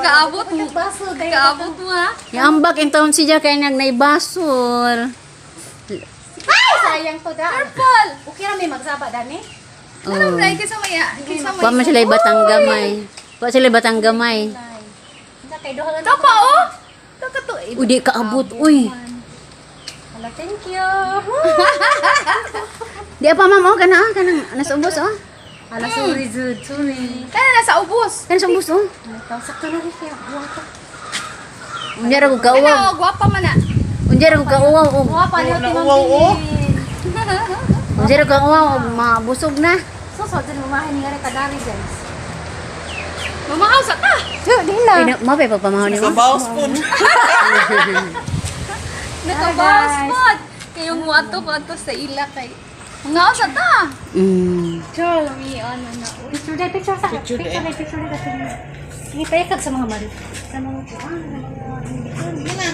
Kaabot mo. Baso, dahil Kaabot mo ha. Iambak in taon siya kay nag naibasol. Ay, sayang to da. Purple. Okay ra may magsaba dani. Ano Oh. ba kaysa may kaysa may. Wa man sila batang gamay. Wa sila batang gamay. Nay. Unsa kay duha lang. Ito pa oh. Ito ka to. Uy, di kaabot uy. Hala, thank you. Di pa ma'am oh kana ah kanang nasa ubos oh. Hala, sorry Zud, sorry. Kana nasa ubos. Kana sa ubos oh. Ay, sakto na rin siya. Buwa to. Unya ra ko Kana kauwaw. oh, gwapa man na. Unya ra ko kauwaw og Buwa pa niyo Na ti Ma'am uwaw, oh. Bilin. unya ra ko kauwaw og mabusog na. So, so, dyan mamahin nga rin kadari, guys. Mamahaw sa ta. Di na. Ay, na, mapay pagpamahaw ni Sa mo. baos po. Nakabawas pod. Kayong muadto ko adto sa ila kay. Mga sa ta. Chol, mi ano na. Picture day, picture sa Picture picture day. day, picture day, picture day. Sige, payakag sa mga marit. Sa mga kuan, sa mga hindi ko. Sige na.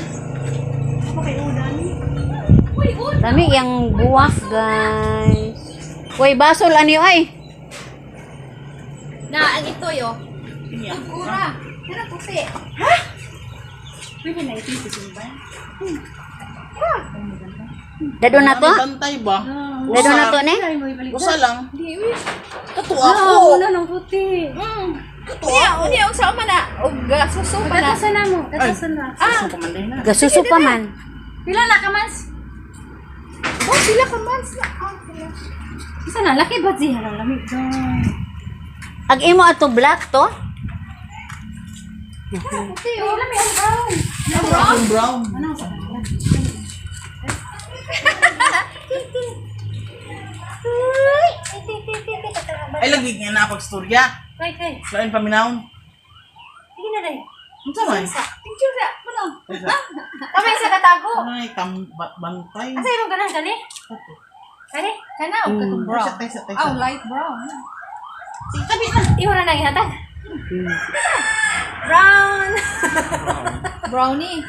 Ako kay Udan. Uy, uy. Dami yang buwak, guys. Uy, basol ani ay. Na ang ito yo. Ura. Kana puti. Pwede na ipipis ba? Dado na to? Bantay ba? Dado na to ne? Usa lang. Di uy. Kato Ah, ako. wala ng puti. Kato Unya, ako. unya unsa man na? Og suso pa na. Gatasan na mo, gatasan na. Ah. Suso na. Gasuso pa man. Pila na ka, Mans? Oh, sila ka man sila. Ah, sila. Isa na, laki ba siya? Lang lamig doon. Ag imo ato black to? Puti oh. Lamig ang brown. Brown. Brown. Ano sa kanila? Ay, lagi nga na ako istorya. Kay, kay. Lain paminawon. Sige na rin. Unsa man? Picture sa. Ano? Kami sa katago. Ay, tam bantay. Asa imong ganan kani? Kani? Kana og katong brown. Taysa, taysa, taysa. Oh, light brown. Sige, tabi na. Imo na nang ihatag. Brown. Brownie.